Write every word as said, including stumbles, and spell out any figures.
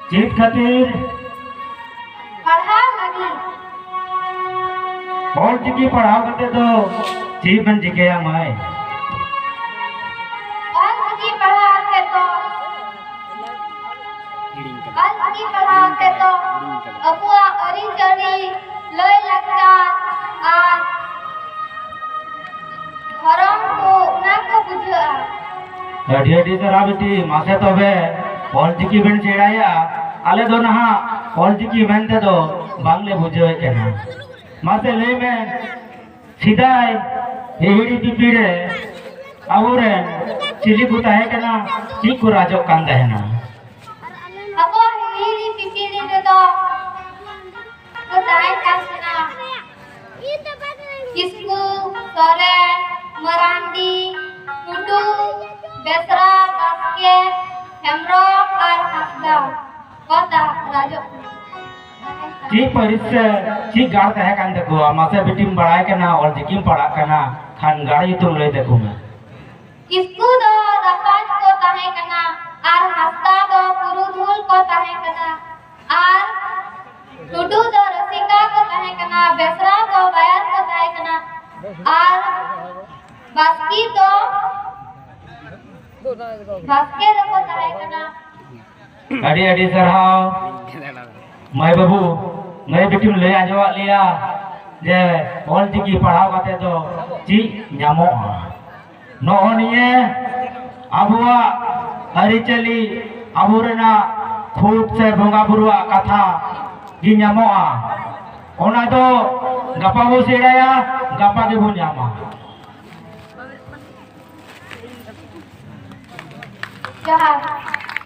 ᱪᱮᱫ ᱠᱷᱟᱹᱛᱤᱨ? ᱯᱟᱲᱦᱟᱣ ᱞᱟᱹᱜᱤᱫ᱾ ᱚᱞ ᱪᱤᱠᱤ ᱯᱟᱲᱦᱟᱣ ᱠᱟᱛᱮ ᱫᱚ ᱪᱮᱫ ᱵᱮᱱ ᱪᱤᱠᱟᱹᱭᱟ ᱢᱟᱹᱭ? ᱚᱞ ᱪᱤᱠᱤ ᱯᱟᱲᱦᱟᱣ ᱠᱟᱛᱮ ᱫᱚ, ᱚᱞ ᱪᱤᱠᱤ ᱯᱟᱲᱦᱟᱣ ᱠᱟᱛᱮ ᱫᱚ ᱟᱵᱚᱣᱟᱜ ᱟᱹᱨᱤᱪᱟᱹᱞᱤ, ᱞᱟᱹᱭ ᱞᱟᱠᱪᱟᱨ ᱟᱨ ᱫᱷᱚᱨᱚᱢ ᱠᱚ, ᱚᱱᱟ ᱠᱚ ᱵᱩᱡᱷᱟᱹᱜᱼᱟ᱾ ᱟᱹᱰᱤ ᱟᱹᱰᱤ ᱥᱟᱨᱦᱟᱣ ᱵᱤᱴᱤ, ᱢᱟᱥᱮ ᱛᱚᱵᱮ ᱚᱞ ᱪᱤᱠᱤ ᱵᱮᱱ ᱥᱮᱬᱟᱭᱟ, ᱟᱞᱮ ᱫᱚ ᱱᱟᱦᱟᱜ ᱚᱞ ᱪᱤᱠᱤ ᱢᱮᱱᱛᱮ ᱫᱚ ᱵᱟᱝᱞᱮ ᱵᱩᱡᱷᱟᱹᱣᱮᱫ ᱠᱟᱱᱟ᱾ ᱢᱟᱥᱮ ᱞᱟᱹᱭ ᱢᱮ, ᱥᱮᱫᱟᱭ ᱦᱤᱦᱤᱲᱤ ᱯᱤᱯᱤᱲᱤ ᱨᱮ ᱟᱵᱚᱨᱮᱱ ᱪᱤᱞᱤ ᱠᱚ ᱛᱟᱦᱮᱸ ᱠᱟᱱᱟ, ᱪᱮᱫ ᱠᱚ ᱨᱟᱡᱚᱜ ᱠᱟᱱ ᱛᱟᱦᱮᱱᱟ? ᱟᱵᱚ ᱦᱤᱦᱤᱲᱤ ᱯᱤᱯᱤᱲᱤ ᱨᱮᱫᱚ ᱠᱚ ᱛᱟᱦᱮᱸ ᱠᱟᱱ ᱛᱟᱦᱮᱱᱟ ᱠᱤᱥᱠᱩ, ᱥᱚᱨᱮᱱ, ᱢᱟᱨᱟᱱᱰᱤ, ᱴᱩᱰᱩ, ᱵᱮᱥᱨᱟ, ᱵᱟᱥᱠᱮ, ᱦᱮᱢᱵᱨᱚᱢ ᱟᱨ ᱦᱟᱸᱥᱫᱟ ᱠᱚ ᱛᱟ-, ᱨᱟᱡᱚᱜ ᱠᱟᱱᱟ᱾ ᱪᱮᱫ ᱯᱟᱹᱨᱤᱥ ᱥᱮ ᱪᱮᱫ ᱜᱟᱲ ᱛᱟᱦᱮᱸ ᱠᱟᱱ ᱛᱟᱠᱚᱣᱟ? ᱢᱟᱥᱮ ᱵᱤᱴᱤᱢ ᱵᱟᱲᱟᱭ ᱠᱟᱱᱟ, ᱚᱞ ᱪᱤᱠᱤᱢ ᱯᱟᱲᱦᱟᱜ ᱠᱟᱱᱟ ᱠᱷᱟᱱ ᱜᱟᱲ ᱧᱩᱛᱩᱢ ᱞᱟᱹᱭ ᱛᱟᱠᱚ ᱢᱮ᱾ ᱠᱤᱥᱠᱩ ᱫᱚ ᱨᱟᱯᱟᱡᱽ ᱠᱚ ᱛᱟᱦᱮᱸ ᱠᱟᱱᱟ ᱟᱨ ᱦᱟᱸᱥᱫᱟ ᱫᱚ ᱯᱩᱨᱩᱫᱷᱩᱞ ᱠᱚ ᱛᱟᱦᱮᱸ ᱠᱟᱱᱟ ᱟᱨ ᱴᱩᱰᱩ ᱫᱚ ᱨᱟᱹᱥᱤᱠᱟ ᱠᱚ ᱛᱟᱦᱮᱸ ᱠᱟᱱᱟ, ᱵᱮᱥᱨᱟ ᱫᱚ ᱵᱟᱭᱟᱨ ᱠᱚ ᱛᱟᱦᱮᱸ ᱠᱟᱱᱟ ᱟᱨ ᱵᱟᱥᱠᱮ ᱫᱚ, ᱵᱟᱥᱠᱮ ᱫᱚᱠᱚ ᱛᱟᱦᱮᱸ ᱠᱟᱱᱟ᱾ ᱟᱹᱰᱤ ᱟᱹᱰᱤ ᱥᱟᱨᱦᱟᱣ ᱢᱟᱹᱭ ᱵᱟᱹᱵᱩ, ᱢᱟᱹᱭ ᱵᱤᱴᱤᱢ ᱞᱟᱹᱭ ᱟᱸᱡᱚᱢᱟᱫ ᱞᱮᱭᱟ ᱡᱮ ᱚᱞ ᱪᱤᱠᱤ ᱯᱟᱲᱦᱟᱣ ᱠᱟᱛᱮ ᱫᱚ ᱪᱮᱫ ᱧᱟᱢᱚᱜᱼᱟ᱾ ᱱᱚᱜᱼᱚ ᱱᱤᱭᱟᱹ ᱟᱵᱚᱣᱟᱜ ᱟᱹᱨᱤᱪᱟᱹᱞᱤ, ᱟᱵᱚ ᱨᱮᱱᱟᱜ ᱠᱷᱩᱸᱴ ᱥᱮ ᱵᱚᱸᱜᱟ ᱵᱩᱨᱩᱣᱟᱜ ᱠᱟᱛᱷᱟ ᱜᱮ ᱧᱟᱢᱚᱜᱼᱟ᱾ ᱚᱱᱟ ᱫᱚ ᱜᱟᱯᱟ ᱵᱚ ᱥᱮᱬᱟᱭᱟ, ᱜᱟᱯᱟ ᱜᱮᱵᱚᱱ ᱧᱟᱢᱟ᱾ ᱡᱚᱦᱟᱨ᱾